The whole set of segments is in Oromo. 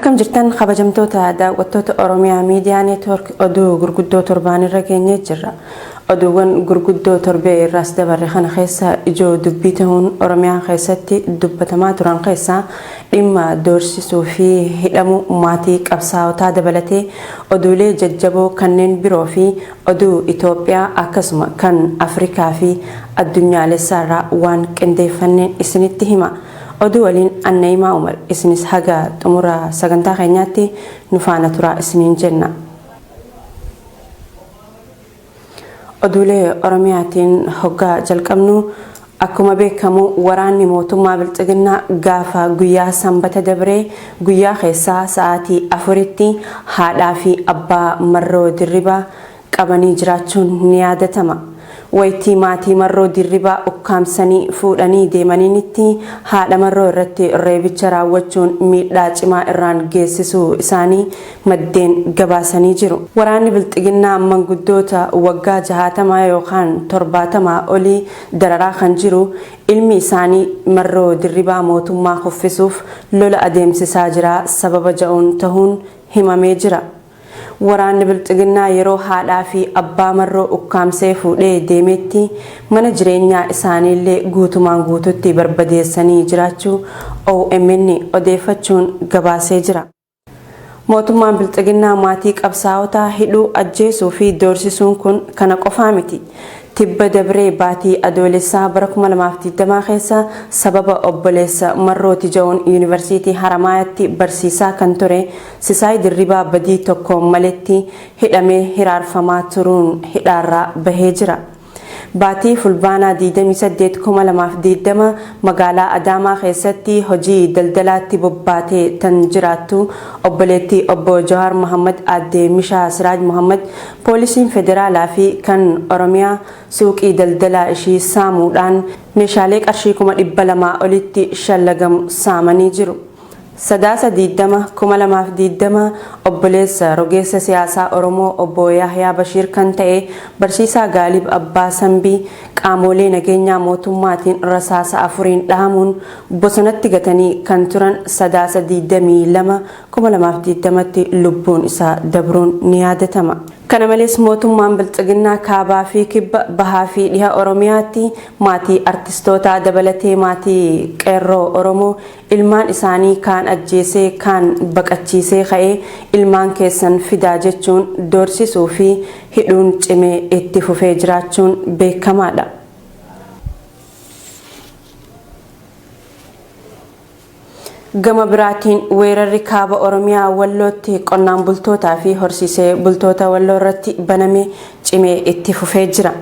Akkam jirtan kabajamtoota daawwattoota Oromiyaa Miidiyaa Neetwoork oduu gurguddoo torbaan irra geenyee jirra. Oduuwwan gurguddoo torbee irraas dabarre kana keessa ijoo dubbii ta'uun Oromiyaa keessatti dubbatamaa turan keessaa dhimma doorsisuu fi hidhamuu maatii qabsaa'otaa dabalatee oduulee jajjaboo kanneen biroo fi oduu Itoophiyaa akkasuma kan Afrikaa fi addunyaalessaarraa waan qindeeffanneen isinitti hima. Oduu waliin Anna'imaa Umar isinis haga xumura sagantaa keenyaatti nu faana turaa isiniin jenna. Oduulee Oromiyaatiin hoggaa jalqabnu akkuma beekamu waraanni mootummaa Bilxiginnaa gaafa guyyaa Sanbata dabree guyyaa keessaa sa'aatii 4tti haadhaa fi abbaa Marroo Dirribaa qabanii jiraachuun ni yaadatama. Waytii maatii Marroo Dirribaa ukkaamsanii fuudhanii deemaniinitti haadha Marroo irratti reebicha raawwachuun miidhaa cimaa irraan geessisuu isaanii maddeen gabaasanii jiru. Waraanni Bilxiginnaa manguddoota waggaa 60 yookaan 70 olii dararaa kan jiru ilmi isaanii Marroo Dirribaa mootummaa kuffisuuf lola adeemsisaa jira sababa ja'uun tahuun himamee jira. Waraanni Bilxiginnaa yeroo haadhaa fi abbaa Marroo ukkaamsee fuudhee deemeetti mana jireenyaa isaaniillee guutumaan guututti barbadeessanii jiraachuu OMN odeeffachuun gabaasee jira. Mootummaan Bilxiginnaa maatii qabsaa'otaa hidhuu, ajjeesuu fi doorsisuun kun kana qofaa miti. Tibba dabree baatii Adoolessaa bara 2020 keessa sababa obboleessa Marrooti ja'uun Yuunivarsiitii Haramaayaatti barsiisaa kan ture Sisaay Dirribaa badii tokkoon maletti hidhamee hiraarfamaa turuun hidhaarraa bahee jira. Baatii Fulbaanaa 28, 2020 magaalaa Adaamaa keessatti hojii daldalaatti bobbaatee tan jiraattu obboleettii obbo Jawaar Mohammad aadde Mishaa Siraaj Mohammad poolisiin federaalaa fi kan Oromiyaa suuqii daldalaa ishii saamuudhaan meeshaalee qarshii 200,000 olitti shallagamu saamanii jiru. Sadaasa 20, 2020 obboleessa rogeessa siyaasaa Oromoo obbo Yaahyaa Bashiir kan ta'e barsiisaa Gaalib Abbaa Sambii qaamoolee nageenyaa mootummaatiin rasaasa afuriin dhahamuun bosonatti gatanii kan turan Sadaasa 22, 2020tti lubbuun isaa dabruun ni yaadatama. Kana malees mootummaan Bilxiginnaa kaabaa fi kibba, bahaa fi dhiha Oromiyaatti maatii artistootaa dabalatee maatii qeerroo Oromoo ilmaan isaanii kaan ajjeesee kaan baqachiisee ka'ee ilmaan keessan fidaa jechuun doorsisuu fi hidhuun cimee itti fufee jiraachuun beekamaadha. Gama biraatiin weerarri kaaba Oromiyaa Wallootti qonnaan bultootaa fi horsiisee bultoota Walloo irratti baname cimee itti fufee jira.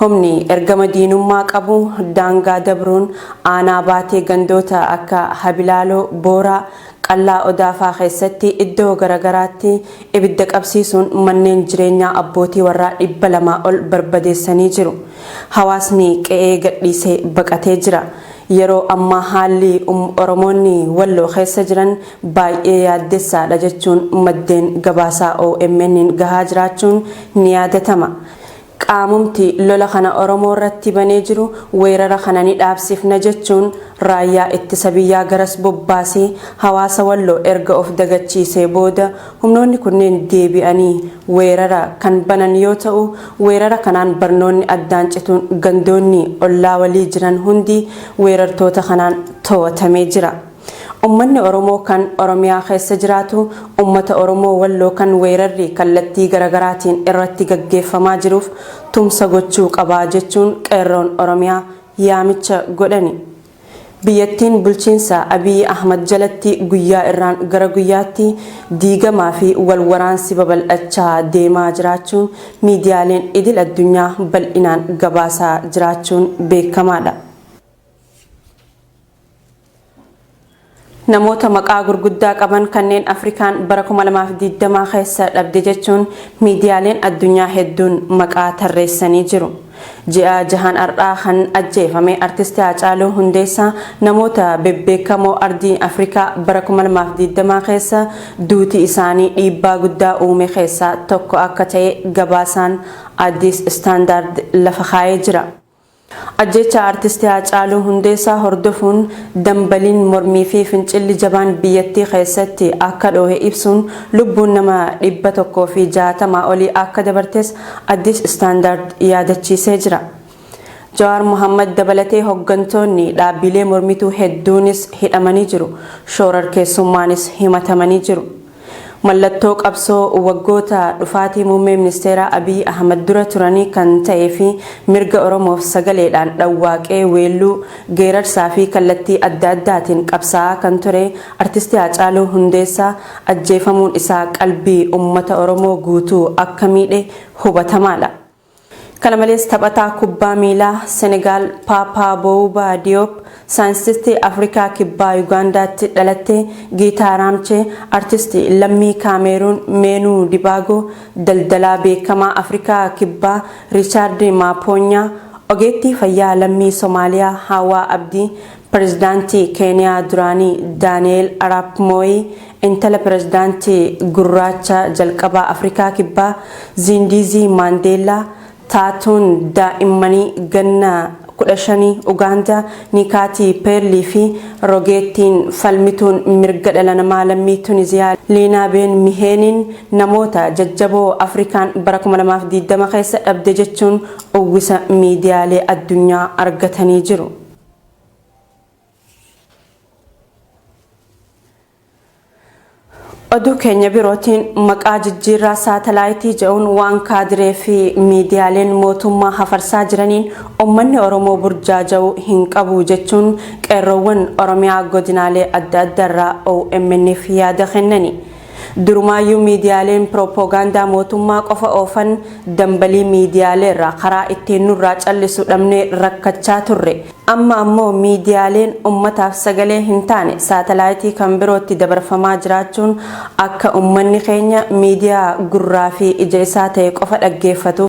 Humni ergama diinummaa qabu daangaa dabruun aanaa Baatee gandoota akka Habilaaloo, Booraa, Qallaa Odaafaa keessatti iddoo garagaraatti ibidda qabsiisuun manneen jireenyaa abbootii warraa 200 ol barbadeessanii jiru. Hawaasni qe'ee gadhiisee baqatee jira. Yeroo ammaa haalli Oromoonni Walloo keessa jiran baay'ee yaaddessaadha jechuun maddeen gabaasaa OMN'n gahaa jiraachuun ni yaadatama. Qaamumti lola kana Oromoo irratti banee jiru weerara kana ni dhaabsifna jechuun raayyaa ittisa biyyaa garas bobbaasee hawaasa Walloo erga of dagachiisee booda humnoonni kunneen deebi'anii weerara kan banan yoo ta'u, weerara kanaan barnoonni addaan cituun gandoonni ollaa walii jiran hundi weerartoota kanaan to'atamee jira. Ummanni Oromoo kan Oromiyaa keessa jiraatu ummata Oromoo Walloo kan weerarri kallattii garagaraatiin irratti gaggeeffamaa jiruuf tumsa gochuu qaba jechuun Qeerroon Oromiyaa yaamicha godhani. Biyyattiin bulchiinsa Abiy Ahmad jalatti guyyaa irraan gara guyyaatti diigamaa fi wal waraansi babal'achaa deemaa jiraachuun miidiyaaleen idil addunyaa bal'inaan gabaasaa jiraachuun beekamaadha. Namoota maqaa gurguddaa qaban kanneen Afrikaan bara 2020 keessa dhabde jechuun miidiyaaleen addunyaa hedduun maqaa tarreessanii jiru. Ji'a jahan har'aa kan ajjeefame Artisti Haacaaluu Hundeessaa namoota bebbeekamoo ardii Afrikaa bara 2020 keessa duuti isaanii dhiibbaa guddaa uume keessaa tokko akka ta'e gabaasaan Addis Standard lafa kaa'ee jira. Ajjeechaa Artisti Haacaaluu Hundeessaa hordofuun dambaliin mormii fi fincilli jabaan biyyattii keessatti akka dhoohe ibsuun lubbuun nama 160 olii akka dabartes Addis Standard yaadachiisee jira. Jawaar Mohaammad dabalatee hoggantoonni dhaabbilee mormituu hedduunis hidhamanii jiru. Shoorarkeessummaanis himatamanii jiru. Mallattoo qabsoo waggoota dhufaatii muummee ministeeraa Abiy Ahmad dura turanii kan ta'ee fi mirga Oromoof sagaleedhaan dhawwaaqee weelluu, geerarsaa fi kallattii adda addaatiin qabsaa'aa kan ture Artisti Haacaaluu Hundeessaa ajjeefamuun isaa qalbii ummata Oromoo guutuu akka miidhe hubatamaadha. Kana malees taphataa kubbaa miilaa Senegaal Paapaa Bowubaa Diyoop, saayinstistii Afrikaa Kibbaa Yugaandaatti dhalatte Giitaa Raamchee, artisti lammii Kaameeruun Meenuu Dibaagoo, daldalaa beekamaa Afrikaa Kibbaa Riichaardi Maapoonyaa, ogeettii fayyaa lammii Somaaliyaa Haawaa Abdii, Pirezidaantii Keeniyaa duraanii Daani'eel Araap Mooyi, intala pirezidaantii gurraacha jalqabaa Afrikaa Kibbaa Ziindiizii Maandeellaa, taatuun daa'immanii ganna 15 Ugaandaa Nikaatii Peerlii fi rogeettiin falmituun mirga dhala namaa lammii Tuniziyaa Liinaa Been Miheeniin namoota jajjaboo Afrikaan bara 2020 keessa dhabde jechuun uwwisa miidiyaalee addunyaa argatanii jiru. Oduu keenya birootiin maqaa jijjiirraa saatalaayitii jedhuun waan kaadiree fi miidiyaaleen mootummaa hafarsaa jiraniin uummanni Oromoo burjaaja'uu hin qabu jechuun qeerroowwan Oromiyaa godinaalee adda addaarraa OMN'f yaada kennani. Durumaayyuu miidiyaaleen piroopoogaandaa mootummaa qofa oofan dambalii miidiyaaleerraa karaa ittiin nurraa callisu dhabnee rakkachaa turre. Amma ammoo miidiyaaleen ummataaf sagalee hin taane saatalaayitii kan birootti dabarfamaa jiraachuun akka ummanni keenya miidiyaa gurraa fi ija isaa ta'e qofa dhaggeeffatuuf.